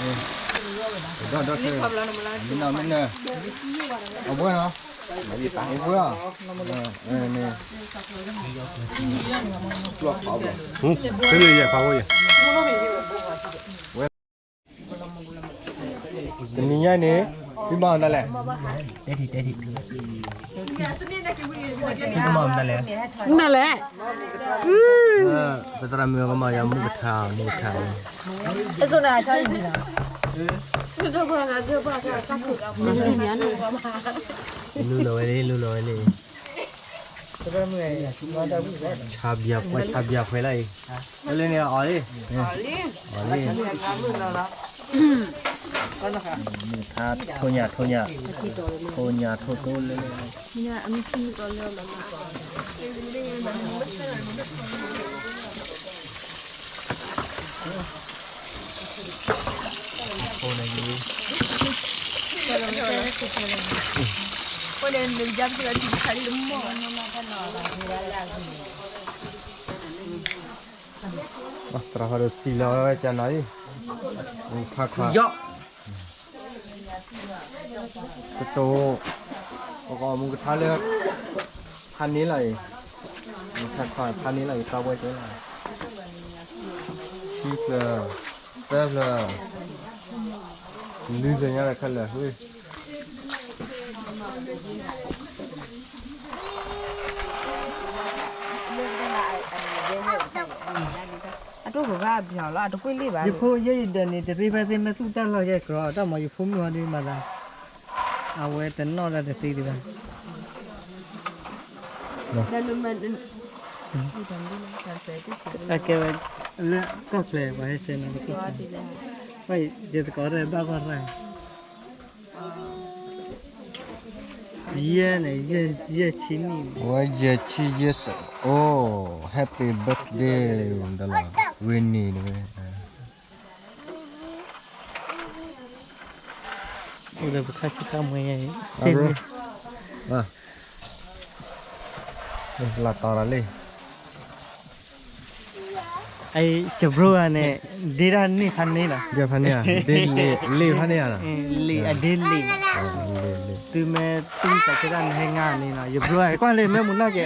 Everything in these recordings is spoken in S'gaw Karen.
ဒီးဒီးခဲ, မ့ၢ်နီၤမ့ၢ်နၢၤ, အဝဲနီၤ, အဝဲ, န့ၣ်, ဖဲန့ၣ်ယဲၢ်ဖးဝဲယဲၢ်, တနံၤညါန့ၣ်, သုဘၣ်အီၤဒ်လဲၣ်, သုကမၤအီၤဒ်လဲၣ်, နလဲၣ်, ပသရၣ်မုၣ်ကမၤယၤမုၢ်ကထါ, မုၢ်ကထါ, လူလီၤဝဲလံ လူလီၤဝဲလံ, ဆါဘျါခွဲး ဆါဘျါခွဲးလၢအံၤ, လၢန့ၣ်အီၤလံ, အီၤလံ, မုၢ်ကထါ ထိၣ်ညၣ် ထိၣ်ညၣ်, ထိၣ်ညၣ်ထိၣ်တိလၢ သရၣ်ဃီဒီးစံးလီၤဝဲကနီၤအံၤ, ခါခါ, ကတိၤ, ပကအီၣ်မူကထါလၢ ဖးန့ၢ်လီၤအံၤ, ခါခါဖးန့ၢ်လီၤအံၤ သီဝဲကဲလီၤ, ခံဖျၢၣ်, သၢဖျၢၣ်, လွံၢ်ဖျၢၣ်ညါဒီးခဲလၢာ်, အတိၢ်ကဘၣ်အဘျီလီၤ အတကွံာ်လံဘၣ်, ယဖိယဲယဒၢးန့ၣ် တသ့ဖဲသ့မ့ၢ်သူၣ်တၢ်လီၢ်ယဲၢ်ကြီ တၢ်မၤယဖိမုၣ်ဟီဒ်မၤသး, အဝဲတနီၣ်တၢ်တသ့ဒံးဘၣ်, အကဲဝဲ, လၢကီၢ်ချၢ ပှၤဟဲဆဲးနီၤလၢကီၢ်ချၢ, ယသကိးတၢ်ဘၣ်ကွၢ်ရၢ် ယဲၢ်န့ၣ်, ယဲၢ်ဆံနံၣ်, ဝဲယဲၢ်ဆံယဲၢ်စဲး, အိၣ်, Happy birthday, ဒီးလီၤ, ဝဲန့ၣ်တဝဲ, အိၣ်ဒီးပခါဆူၣ်ခါမှဲၤ, လၢတီၤလီၤလံ အံၤ ယဘျိဂၤန့ၣ် ဒ့တၢ်န့ၢ်ဖးန့ၢ်လီၤ, ဒ့ဖးန့ၢ်ဧါ, ဒ့လံာ်, လံာ်ဖးန့ၢ်ဧါ, လံာ်, အဒ့လံာ်, သုမ့ၢ်သူၣ်သးဆၢတၢ်န့ၣ်ဟဲငါန့ၣ်နီၤ, ယဘျိဂၤ ကွၢ်လံ မ့ၢ်မူနီၢ်ကဲ,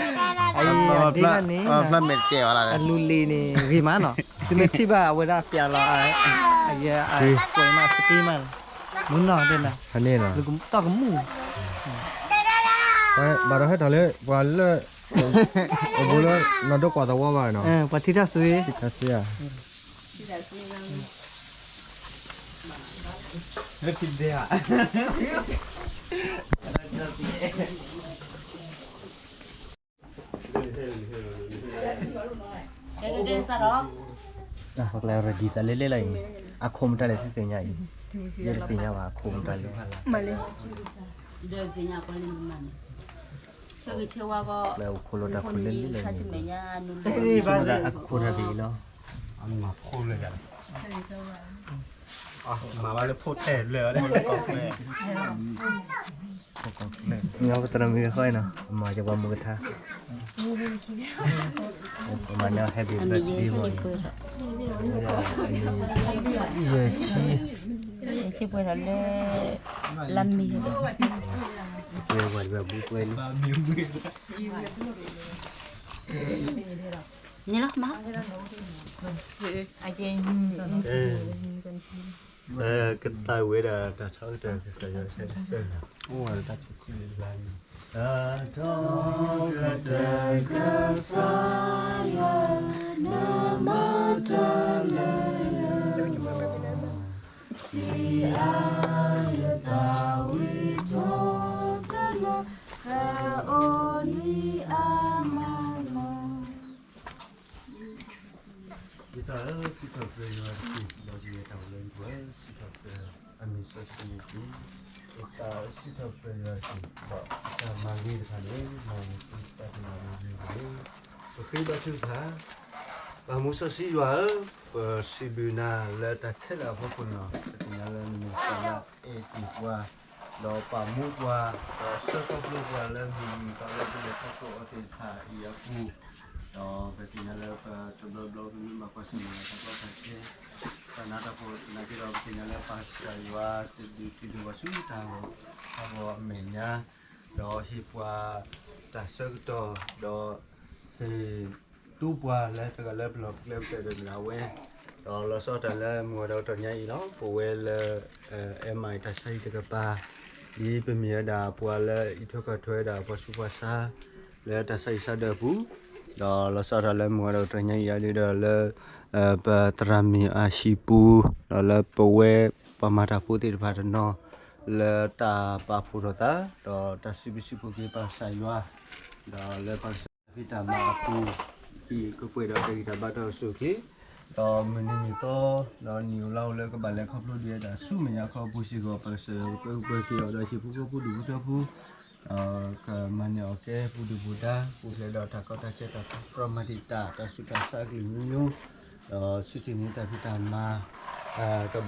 အံၤ အဒ့တၢ်န့ၣ်, အလူလံာ်န့ၣ် ဂ့ၤမးနီၤ, သုမ့ၢ်ထံၣ်ဘၣ်အဝဲဒၣ်ပျးလီၤ, အယဲၢ်အကွဲးမး စက့မး, မူနီၢ်တဲနၤ, တီၢ်ကမူၣ် ဘၣ်ဒီးဟဲထီၣ်လၢ ပှၤလၢ အဘူးလၢ နီၢ်ဒိၣ်ကွၢ်သဝီဘၣ်နီၤ, ပှၤထံၣ်တၢ်ဆွံ, ထံၣ်တၢ်ဆွံဧါ, လၢထံၣ်ဒဲဧါ ပကျဲ ready သးလၢလၢလီၤအံၤ, အခိၣ်မတၤလဲၣ်သုသ့ၣ်ညါအံၤ, ယတသ့ၣ်ညါဘၣ် အခိၣ်မတၤလဲၣ်, လၢအခိၣ်လီၤတၢ်ခိၣ်လၢလၢလီၤအံၤ, အခိၣ်တၢ်သ့ၣ်လီၤ, မၤဘၣ်လၢဖိထဲလၢာ် မ့ၢ်ပသရၣ်မုၣ်ဃီနီၤ မၤကပှၤမုၢ်ကထါ, ပမၤန့ၢ် happy birthday မ့ၢ်, ယဆံ, ယဆံပှဲၤထီၣ်လၢ လါမ့ၤ, ပှဲၤဝဲဒီးဘူးပှဲၤလံ, န့ၣ်လီၤမး ပကသးဝံၣ်ဒီးတၢ်ထီကတၢၢ်ကစၢ်ယွၤဆဲတစဲးလီၤ, တၢ်ထီကတၢၢ်ကစၢ်ယွၤ, နမၤတၢ်လၢယဂီၢ်, စံးအါယသးဝံၣ်ထီၣ်တၢ်လၢ ကအိၣ်နံၤအါမးလီၤ. ယသးဧၢ, စံးထီၣ်ပတြၢၤယွၤတက့ၢ်, ဒီးကယဲၢ်တၢ်အိၣ်လၢယပူၤဧၢ, စံးထီၣ်ပတြၢၤအမံၤစီဆှံတက့ၢ်. ယသးဧၢ, စံးထီၣ်ပတြၢၤယွၤတက့ၢ်, ဒီးတၢ်မၤဂ့ၤတဖၣ်န့ၣ် မၤဂ့ၤသုတၢ်တမၤဂ့ၤတဂ့ၤ, ပဃ့ဘါထုကဖၣ်, ပၢ်မူစီဆှံယွၤဧၢ, ပစံးဘျုးနၤလၢတၢ်ခဲလၢာ်အဖီခိၣ်န့ၣ်လီၤ. ပသ့ၣ်ညါလၢနမ့ၢ်ပှၤလၢအအဲၣ်တ့ၢ်ပှၤ, ဒီးပာ်မူပှၤ, ဒီးဆှၢခီဖျိပှၤလၢမုၢ်နံၤကလီၤဘၣ်လၢခီဖျိအီၤသ့ၣ်တဖၣ်အံၤအပူၤ, ဒီးပသ့ၣ်ညါလၢပတဘျီဘျီပမ့ၢ်ဘၣ်ကွၢ်ဆၢၣ်မဲာ်တၢ်ကီတၢ်ခဲ တၢ်နါတၢ်ဖှိၣ်နာ်က့ဒီး ပသ့ၣ်ညါလၢပၢ်ကစၢ်ယွၤတဒုးတုၤဒုးဝီၤဆူတၢ်ဂီၤ တၢ်ဂီၤအမဲာ်ညါ, ဒီးဟ့ၣ်ပှၤတၢ်ဆၢကတီၢ်, ဒီးဟ့ၣ်တူၢ်ပှၤလၢတဂၤလၢပလီၢ်ပကျဲပတဲတဂၤဝဲ, ဒီးလီၤဆီဒၣ်တၢ်လၢမုၢ်ဝါဒီးတနံၤအံၤလီၤ. ပဝဲလၢ အဲၣ်မၤအံၤ တၢ်ဆါဟံၣ်တကပၤ ဒ်ပမ့ၢ်ဝဲဒၣ်ပှၤလၢအအံးထွဲကွၢ်ထွဲဝဲဒၣ်ပှၤဆူးပှၤဆါ လၢတၢ်ဆါဟံၣ်ဆါဒၢးအပူၤ, ဒီးလီၤဆီဒၣ်တၢ်လၢမုၢ်ဝါဒီးတနံၤအံၤဒ်ဒီးလၢ ပသရၣ်မုၣ်အဟံၣ်ပူၤ, ဒီးလၢပဝဲပှၤမၤတၢ်ဖိသ့ၣ်တဖၣ်တနီၤ လၢတၢ်ပာ်ဖှိၣ်ထီၣ်သး ဒီးတၢ်စံးဘျုးစံးဖှိၣ်က့ၤပၢ်ကစၢ်ယွၤ, ဒီးလၢပၢ်ကစၢ်ယွၤဖံးတၢ်မၤအပူၤ ဟံၣ်ကပှဲၤဒီးတၢ်ဂံၢ်တၢ်ဘါတ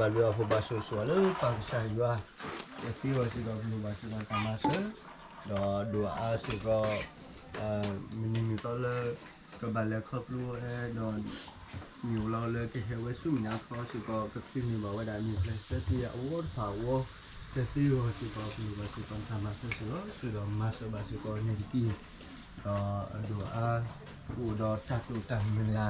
ၢ်အိၣ်ဆူၣ်အိၣ်ချ့, ဒီးမုၢ်နံၤမုၢ်သီ ဒီးနံၣ်အိၣ်လါအိၣ်လၢကဘၣ်လဲၤခီဖျိဒံးဝဲဒၣ်ဆူမဲာ်ညါခီအပူၤစ့ၢ်ကီး ပၢ်ကစၢ်ယွၤကပၢၤကပၢၤက့ၤအီၤဒီးဟံၣ်ဖိဃီဖိဒူၣ်ဖိထၢဖိ ဒီးကမၤန့ၢ်အီၤကဲပူၤဒူၣ်ပူၤဒါ ပူၤဖျဲးဒီးတၢ်ကီတၢ်ခဲတၢ်ဖးကြီမၤတံာ်တာ် တၢ်ဆူးတၢ်ဆါအကလုာ်မျိုးမျိုး, ဒီးဆူထံၣ်န့ၢ်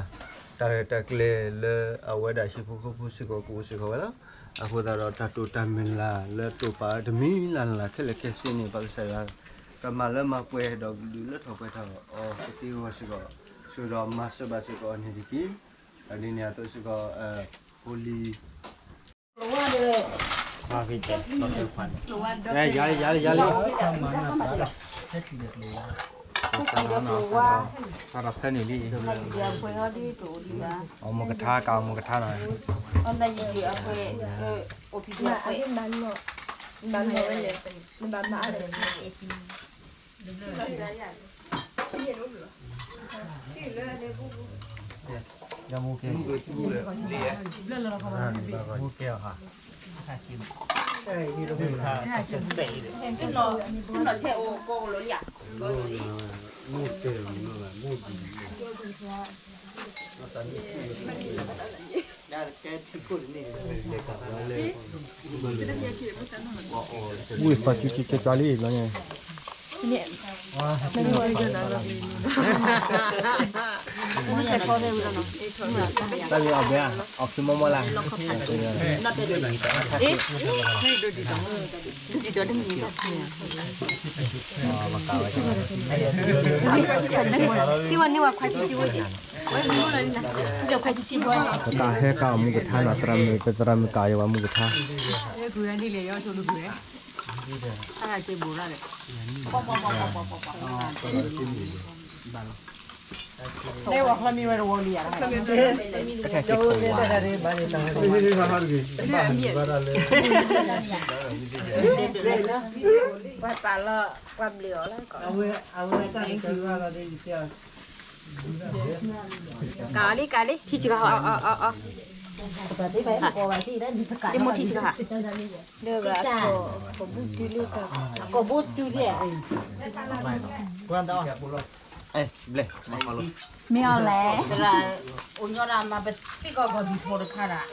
တၢ်ဖံးတၢ်မၤ ကဘၣ်လူၤအဖိဘၣ်ဆိၣ်ဂ့ၤဆိၣ်ဝါလၢပၢ်ကစၢ်ယွၤ, ကသ့အဂီၢ်စ့ၢ်ကီး ပလိၣ်ဘၣ်စ့ၢ်ကီးတၢ်မၤစၢၤ, ဒီးဒိၣ်အါစ့ၢ်ကီး မုၢ်နံၤမုၢ်သီလၢ ကဘၣ်လဲၤခီဖျိဝဲဒီး နံၣ်အိၣ်လါအိၣ်လၢကဟဲဝဲဆူမဲာ်ညါခီစ့ၢ်ကီး ကသ့န့ၢ်ဘၣ်ဝဲဒၣ် မ့ၢ်ကျဲးစၢးသ့အဝီတဖၣ်အဂီၢ်, ကသ့အဂီၢ်စ့ၢ်ကီး ပလိၣ်ဘၣ်စ့ၢ်ကီးတၢ်မၤစၢၤစ့ၢ်ကီး စ့ၢ်ဒီးမၤစၢၤဘၣ်စ့ၢ်ကီးန့ၣ်တက့ၢ်. ဒီးအဒိၣ်အါ အိၣ်ဒီးတၢ်တိာ်တၢ်မုၢ်လၢ် တၢ်ရဲၣ်တၢ်ကျဲၤလၢအဝဲဒၣ်ဟံၣ်ဖိဃီဖိစ့ၢ်ကီး ကအိၣ်စ့ၢ်ကီးဝဲလီၤ. အဃိသတးဒီး တၢ်တိာ်တၢ်မုၢ်လၢ်လၢတိာ်ပာ်ဝဲတမံၤလၢ်လၢ်ခဲလၢာ်ခဲဆ့န့ၣ် ပၢ်ကစၢ်ယွၤ ကမၤလၢမၤပှဲၤဒီးကဒုးလၢထီၣ်ပှဲၤထီၣ်အီၤ ကသ့အဂီၢ်စ့ၢ်ကီး ဆိၣ်ဒီးမၤစၢၤဘၣ်စ့ၢ်ကီးန့ၣ်တက့ၢ်. ဒ်န့ၣ်အသိးစ့ၢ်ကီး ဖိလံၤ ယၤလံ ယၤလံ ယၤလံ ဖဲန့ၣ်လံ အမိၢ်ကထါ ကမိၢ်ကထါနီၤ မူကဲ မူကဲ ဝံၢ်သီကၠူကၠူကၠူလံဘျီညါ တၢ်ဂ့ၢ်အီၣ်ဘဲ အီၣ်ခံမီမီလၢ ပတၢ်ဟဲကၢ်အီၣ်မူကထါနီၤ သရၣ်မုၣ် ပသရၣ်မုၣ်ကၢ်ယဝဲမူကထါ ပှၤပာ်လီၤ ပှၤဘျုးအီၤလၢ ကးလံ ကးလံ ထံဆှံကဟီ မိၢ်ထံဆှံကဟီ လၢကကိးဘိတုၤလံ မ့ၢ်အီၤလဲၣ် အိၣ်ညီရၢ်မၤပသံကီၢ်ကီၢ်ဒံးဖိတခါရၢ်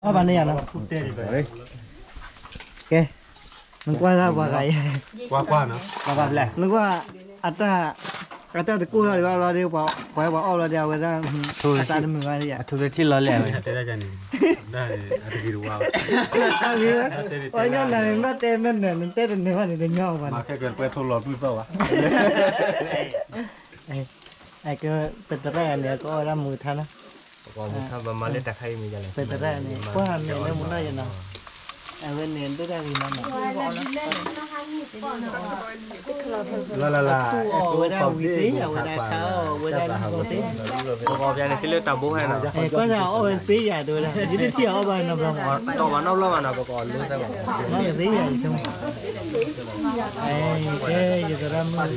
အဘၣ်န့ၣ်ယၤနီၤ ကဲ နကွၢ်တၢ်ပှၤဂၤအံၤ ကွၢ်ကွၢ်နီၤ နကွၢ် အတၢ် အတၢ်တကိၢ်ထီၣ်ဒံးဘၣ်ဘျီဒီး ပှၤပှၤအီၣ်ဘျီဒီး အဝဲဒၣ် အတၢ်တမုာ်ဘၣ်ယၤ အထူးတထံၣ်လီၤလဲၣ်ဝဲ တဲဒၣ်ယၤန့ၣ် ဒၣ်န့ၣ် အတဂ့ၤတဝါဘၣ် ပှၤညီနၤန့ၣ် ဘၣ်တဲမ့ၢ်နၢၤ နတဲတန့ၢ်ဘၣ်န့ၣ် တညီဘၣ်န့ၣ် မၤခဲကဲပှဲၤထိၣ်လီၤပျုၢ်သီၣ်ဘၣ် အကဲ ပသရၣ်န့ၣ် ကအီၣ်ဝဲဒၣ်မူကထါနီၤ ပမၤလၢတၢ်ခါအံၤမ့ၢ်ယၤလဲၣ် ပသရၣ်န့ၣ် ကွၢ်မ့ၢ်လၢမူနီၢ်ယနီၤ အဝဲန့ၣ်ဒိၣ်တၢ်ဂ့ၤမးနီၤ လၢလၢလၢ အဝဲဒၣ်ဝံၤသ့ အဝဲဒၣ်ခါအီၣ်ဝဲဒၣ်လံသ့ ပကီၢ်ပယါန့ၣ်သ့လၢတၢ်ဘိဟဲနီၤ ကွၢ်တၢ်အီၣ်ဝဲသ့ယၤတဝဲဒၣ် ယတထံၣ်အီၣ်ဘၣ်နီတဘျီဘၣ် တီၢ်ဘၣ်နီတဘျီဘၣ်နီၤ ပကအီၣ်လၢသ့ဘၣ် အီၣ်ဝဲသ့ယၤယဆိကမိၣ် အဲ ယသရၣ်မုၣ်ဂၤယၤ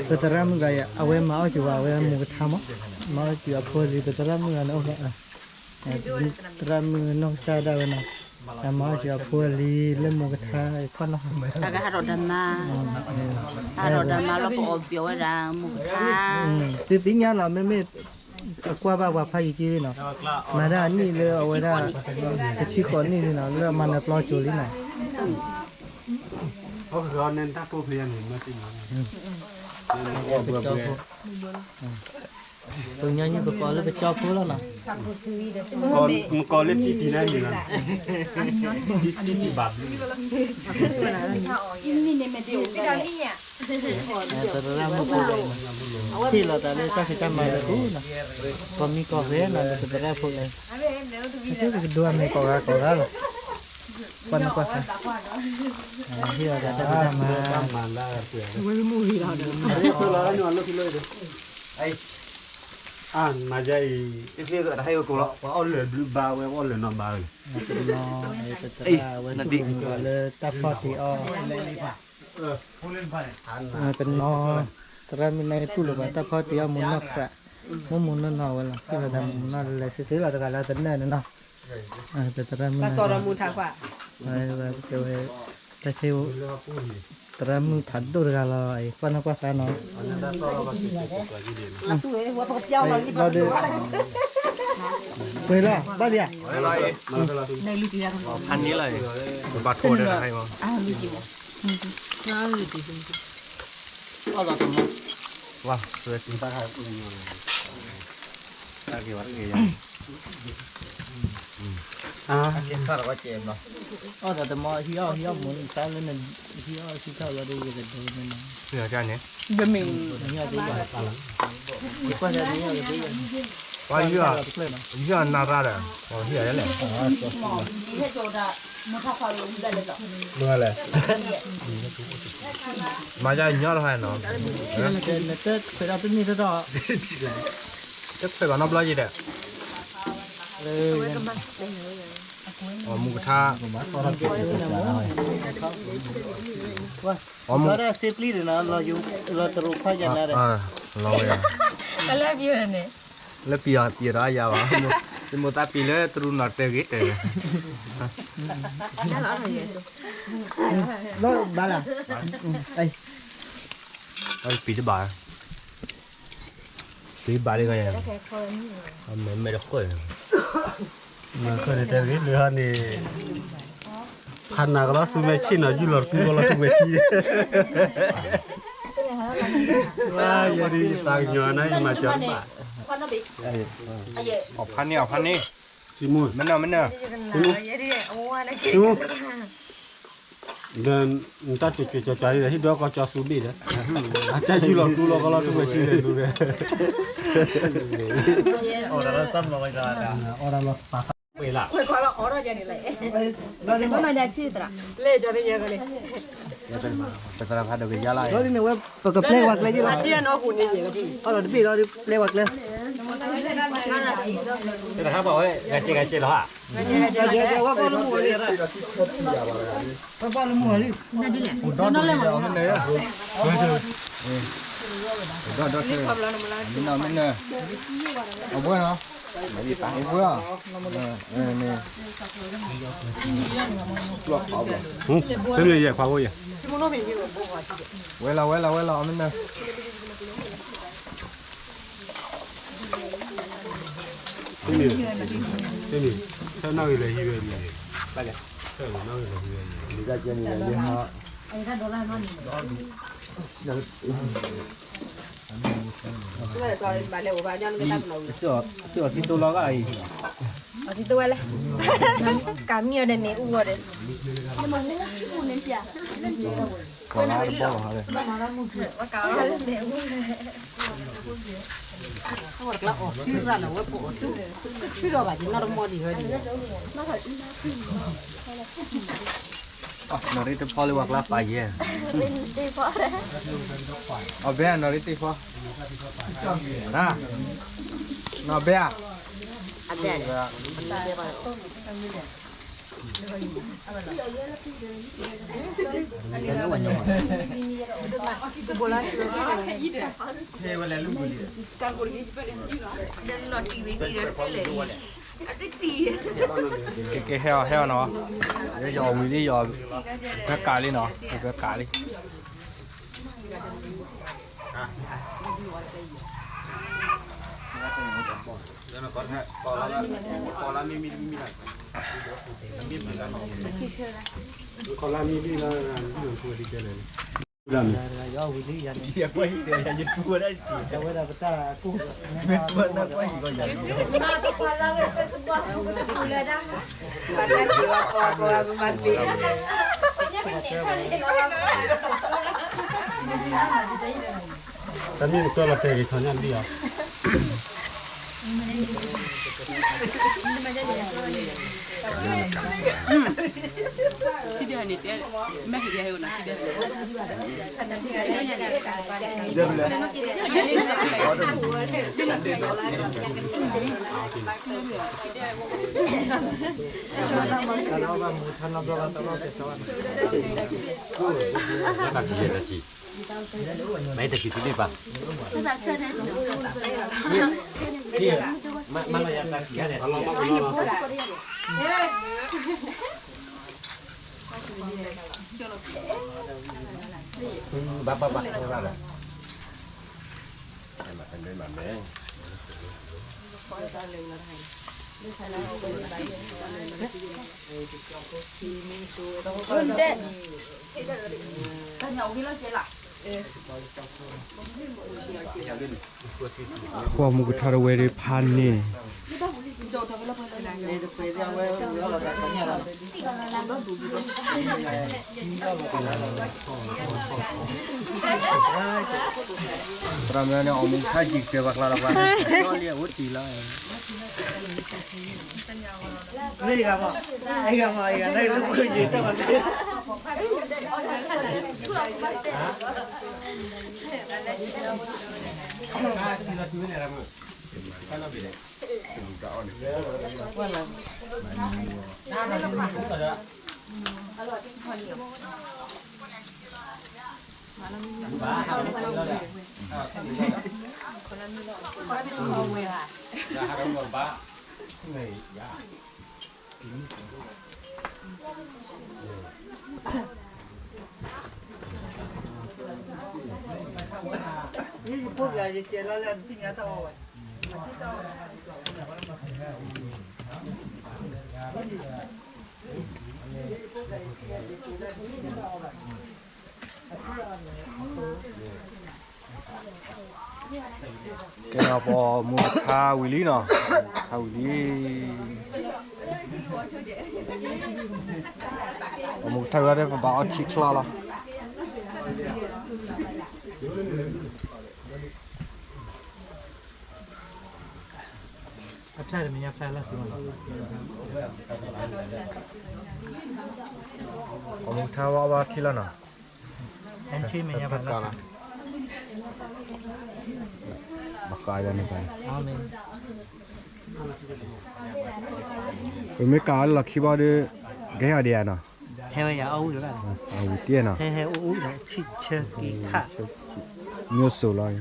ပသရၣ်မုၣ်ဂၤယၤ အဝဲမၤအီၣ်က့ၤဝဲ အဝဲမူကထါမး မၤအီၣ်က့ၤအဖိလံ ပသရၣ်မုၣ်ဂၤန့ၣ်အိၣ်ဖဲ သရၣ်မုၣ်နီၢ်ကစၢ်ဒၣ်ဝဲနီၤ အမၤအီၣ်က့ၤအဖိအလံၤလၢမူကထါအံၤခီနီၤ, တၢ်ကဟးထီၣ်တၢ်မၤ, ဟးထီၣ်တၢ်မၤလီၤ ပအီၣ်ပၠီၣ်ဝဲဒၣ်မူကထါ, သုသ့ၣ်ညါလီၤ မ့မ့ၢ်အကွၢ်ဘၣ်ပှၤဖးယံာ်က့လံနီၤ, မၤဒၣ်အနံၣ်လၢအဝဲဒၣ် တဆံဃိးနံၣ်လံနီၤ လၢအမၤနၢၤပျီကၠိလံနီၤ, ပကၠီဖိ ပကၠီဖိ, ပကီၢ်လၢပကၠီဖိလီၤနီၤ, မကီၢ်လၢတံၢ်တံၢ်န့ၣ်လီၤ, တံၢ်တံၢ်ဘၣ်ဘျုး တရၣ်မုၣ်ဖိ, ဟ့ၣ်လီၤသးလၢတၢ်ဖံးတၢ်မၤလၢပူၤ, ကီၢ်မံကီၢ်ဖဲနီၤ လၢပသရၣ်ဖိလဲၣ်, ပကဒိအမ့ၢ်ကိးဂၤကိးဂၤလီၤ, ကွၢ်နကွၢ်သး, ဟ့ၣ်လီၤသးတၢ်ဖံးတၢ်မၤ, အဝဲမ့ၢ်မူဂ့ၤလီၤဒီး အမၤယါအံၤ, ပှၤအီၣ်လၢာ်ဘျုးဘၣ်ဝဲ ပှၤအီၣ်လၢာ်နီၢ်ဘၣ်ဝဲ, ပသရၣ်ဝဲတူၢ်လိာ်ပှၤလၢတၢ်ဖီတ့အီၣ်, ပနီၤ, သရၣ်မုၣ်န့ၣ်တူၢ်လိာ်ပှၤတၢ်ဖီတ့အီၣ်မူနီၢ်သး, မ့ၢ်မူနီၢ်နီၢ်ဝဲလီၤ, ဟ့ၣ်လီၤသးမူနီၢ်လဲၤဆ့ဆ့လီၤတဂၤလၢသနၢၣ်န့ၣ်နီၤ, ပသရၣ်မုၣ်န့ၣ်, ဝဲတဲဝဲ, တၢ်ခဲ, သရၣ်မုၣ်ဖးဒိၣ်တဂၤလီၤ, ကွၢ်နီၢ်ကွၢ်သးနီၤ, လီၤဒုး, ပှဲၤလီၤ ဘၣ်လံဧါ, ဖးန့ၢ်လီၤ, ဘၣ်ထိၣ်ဝဲဒၣ်ဟဲမး, အီၣ်လီၤတမီၤ, ဝါ, တၢ်က့ၤဝဲတက့ၤယါ, အီၣ်ဒီးတမီၤ ဟံးအီၣ်ဟံးအီၣ်မူတၢ်လၢန, ဟံးအီၣ်ဟံးထီၣ်လီၤဒ်ယကဒိးန့ၣ်နီၤ, ယကွၢ်, ယကွၢ်, ယဟံးအီၣ်နၢ်ရၣ်ဒီး, ဟံးအီၣ်လဲၣ်, မ့ၢ်လဲၣ်, မၤယါညီလီၤဟဲနီၤ, တခွဲးဒီးတန့ၢ်တတီၢ်, တခွဲးဘၣ်နီတဘျီယံၤဒီး, အီၣ်မူကထါ, အီၣ်မူကထါစ့ပျံၤန့ၣ်နီၤ, လီၤတရူးဖးယံၤနၤဒီး, လီၤဝဲယၤ, လၢပံၤအီၤပံၤဒီးအယၤဘၣ်, ယမိၢ်သးပံၤလၢတရူးနီၢ်တၢ်ဂ့ၤတၢ်, ဘၣ်လၢ, ပံၤတဘၣ်, ပံၤဘၣ်ဒ်, မဲာ်မဲာ်တဃၢၣ်, မၤဃၢၤန့ၣ်တဲဂ့ၤလၢဟီန့ၣ်, ဖးနၤကလီၤဆူမဲာ်ဆ့ၣ်နီၤ ယူၢ်လီၤတကူကလီၤဆူမဲာ်ဆ့ၣ်, ယဲဒၣ်ယသးကညီၤနၤ ယမၤစၢၤတဘၣ်, အီၣ်ဖးန့ၢ် အီၣ်ဖးန့ၢ်, မနုၤ မနုၤ, ဒီးနတၢ်ကၠိကၠိကၠိန့ၣ်ဒီး ဟံၣ်ဒွဲၣ်ကီၢ်ကၠီသူဘ့ၣ်ဒီး, အတၢ်ယူၢ်လီၤတူၢ်လီၤကီလီၤထူဝဲထံန့ၣ်လူၤဒီး, အီၣ်တၢ်လီၤသးမၤဝဲဒၣ်, အီၣ်တၢ်လီၤသး, လၢ, လၢန့ၣ်ဝဲ ပကပျဲဝဲကျဲဒ်လီၤ, အီၣ်လီၤတဘ့ၣ်လီၤ ပျဲဝဲကျဲ, တဟးဘၣ်ဝဲ ဂၤစ့ဂၤစ့လီၤ, ပဘၣ်လၢမုၢ်လီၤလံ, ဒီးဒီး, မနုၤ မနုၤ, အဝဲနီၤ, အဝဲ, န့ၣ်, ဖဲမ့ၢ်ယဲၢ်ခွါအိၣ်ယဲၢ်, ဝဲလီၤ ဝဲလီၤ ဝဲလီၤ မနုၤ, ဖဲမ့ၢ်, ဖဲမ့ၢ်, ဆၢနီၣ်ဂံၢ်လၢဟံးဝဲမ့ၢ်, ဆၢနီၣ်ဂံၢ်လၢဟံးဝဲမ့ၢ်, သုအီၣ်ထံတိလီၤဂာ်အံၤ, အီၣ်ထံတိဝဲလဲၣ်, ကးမံအီၤဒီးမ့ၣ်အူအီၤဒီး, ပှၤလၢအီၣ်ထံရၣ်လၢဝဲပအီၣ်ထံ, ဆူၣ်ထီၣ်ဘၣ်က့ၤနီၢ်တမီၢ်ဒံးဝဲဒံး, နီၢ်ရ့တဖီလၢပှၤကျါပာ်ယဲၢ်, အီၣ်ဘဲနီၢ်ရ့တဖီ, နီၢ်ဘဲဧါ, ဟဲဝဲလဲၤလူၤဘုလံ, ဒီးနီၢ်တံၢ်ဝဲဒံးဒီးတဖျၢၣ်လဲၣ်, ကဲကဲ ဟဲအီၤ ဟဲအီၤနီၤ, ယအီၤဝံၤလံ ယအီၤ ပကကးလံနီၤ, ပကကးလံ. တမ့ၢ်ကၠီလီၤတဲာ်က့ၤထီၣ်ညၣ်တဘံၣ်အီၤ. ပှၤမူကထါတဝဲဒၣ်ဖးန့ၣ် သရၣ်မုၣ်န့ၣ် အမူခါယံၤကတၢၢ်ဘၣ်ကျါလီၤပှၤ, လံအအိၣ်တံၢ်လီၤ. ကဲနီၤ ပှၤမူကထါဝံၤလံနီၤ, မူကထါဝံၤလံ. ပှၤမူကထါဝံၤဒီး ပဘၣ်အီထံချါလီၤ. ပှၤမူကထါဝံၤအီဘၣ်ထံလီၤနီၤ. ပမ့ၢ်ကးအီၤလၢလီၢ်ခံဘၣ်ဒီး ကဟဲအီၤဒံးဧါနီၤ. ဟဲဝဲယၤအီၣ်ဝံၤလီၤ. အဝံၤတ့ၢ်နီၤ. ဟဲဟဲအူအူဒီး ဆံၣ်ဆၢက့ၤခၣ် မျိုးစုံလီၤ.